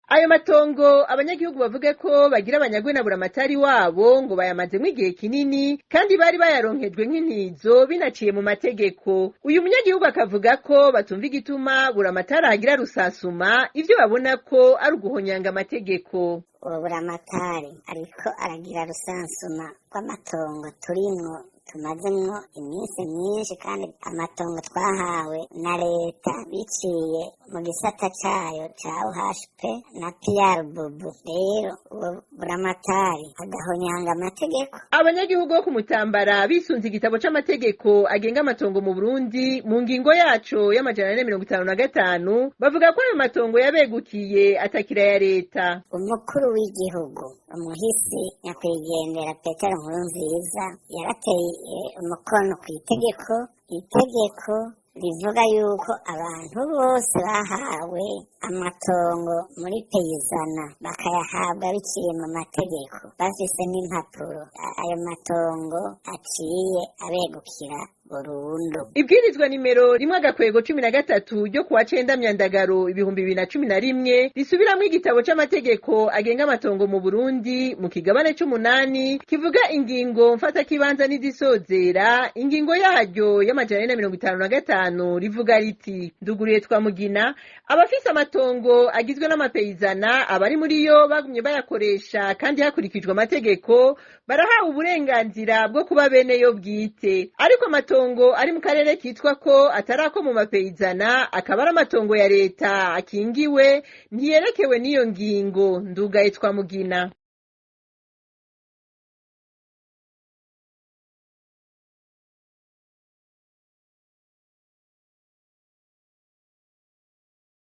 Ayo matongo abanyagihugu bavuga ko bagira abanyagwe na buramatari wabo ngo bayamazemwo igihe kinini kandi bari bayaronkejwe nk'intizo binaciye mu mategeko. Uyu munyagihugu akavuga ko batumva igituma buramatari agira rusasuma ivyo babona ko ari uguhonyanga amategeko. Uwo buramatari ariko aragira rusansuma rw'amatongo turimwo tumazemwo iminsi myinshi, kandi amatongo twahawe na leta biciye mu gisata cayo ca UHP na PRBB. Rero uwo buramatari agahonyanga amategeko. Abanyagihugu bo kumutambara bisunze igitabo c'amategeko agenga amatongo mu Burundi mu ngingo yaco y'455 bavuga ko ayo matongo yabegukiye atakira ya leta. Umukuru w'igihugu umuhisi nyakwigendera Petero Nkurunziza yarateye umukono ku itegeko, itegeko rivuga yuko abantu bose bahawe amatongo muri peyizana bakayahabwa biciye mu mategeko bafise n'impapuro, ayo matongo aciye abegukira burundu. Ibwirizwa nimero 1-13 ryo kuwa 9 Myandagaro 2011 risubiramwo igitabo c'amategeko agenga amatongo mu Burundi mu kigabane c'umunani kivuga ingingo mfatakibanza n'izisozera, ingingo yaryo y'455 rivuga riti: Nduguriye Twamugina, abafise amatongo agizwe n'amapeyizana abari muri yo bagumye bayakoresha kandi hakurikijwe amategeko barahawe uburenganzira bwo kuba bene yo bwite, ariko amatongo ari mu karere kitwa ko atarako mu mapeyizana akaba ari amatongo ya leta akingiwe ntiyerekewe n'iyo ngingo. Ndugaye Twamugina.